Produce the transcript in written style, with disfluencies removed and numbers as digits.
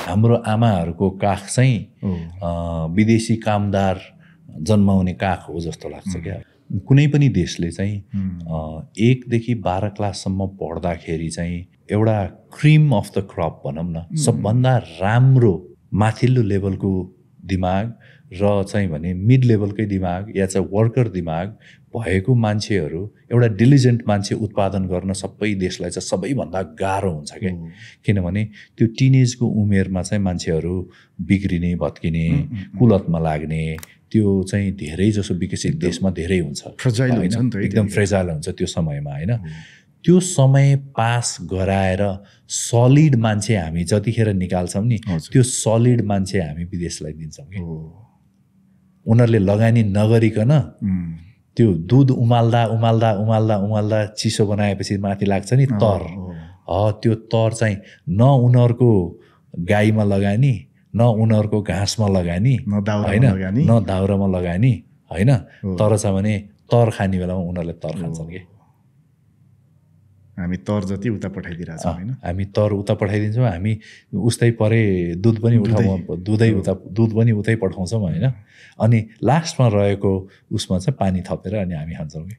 हाम्रो आमाहरूको काख चाहिँ विदेशी कामदार जन्माउने काख हो जस्तो लाग्छ क्या। कुनै पनि देशले चाहिँ 1 देखि 12 क्लाससम्म पढ्दाखेरि चाहिँ एउटा क्रिम अफ द क्रप भनौँ न, सबभन्दा राम्रो माथिल्लो लेभलको दिमाग र चाहिँ भने मिड लेभलकै दिमाग या चाहिँ वर्कर दिमाग भएको मान्छेहरू, एउटा डिलिजेन्ट मान्छे उत्पादन गर्न सबै देशलाई चाहिँ सबैभन्दा गाह्रो हुन्छ क्या। किनभने त्यो टिनेजको उमेरमा चाहिँ मान्छेहरू बिग्रिने, भत्किने, कुलतमा लाग्ने, त्यो चाहिँ धेरै जसो विकसित देशमा धेरै हुन्छ, एकदम फ्रेजाइल हुन्छ त्यो समयमा होइन। त्यो समय पास गराएर सलिड मान्छे हामी जतिखेर निकाल्छौँ नि, त्यो सलिड मान्छे हामी विदेशलाई दिन्छौँ कि। उनीहरूले लगानी नगरिकन त्यो दुध उमाल्दा उमाल्दा उमाल्दा उमाल्दा चिसो बनाएपछि माथि लाग्छ नि तर, त्यो तर चाहिँ न उनीहरूको गाईमा लगानी, न उनीहरूको घाँसमा लगानी होइन, न दाउरामा लगानी होइन, तर छ भने तर खाने बेलामा उनीहरूले तर खान्छन् कि। हामी तर जति उता पठाइदिरहेको छौँ होइन, हामी तर उता पठाइदिन्छौँ, हामी उस्तै परे दुध पनि दुध पनि उतै पठाउँछौँ होइन। अनि लास्टमा रहेको उसमा चाहिँ पानी थपेर अनि हामी खान्छौँ कि।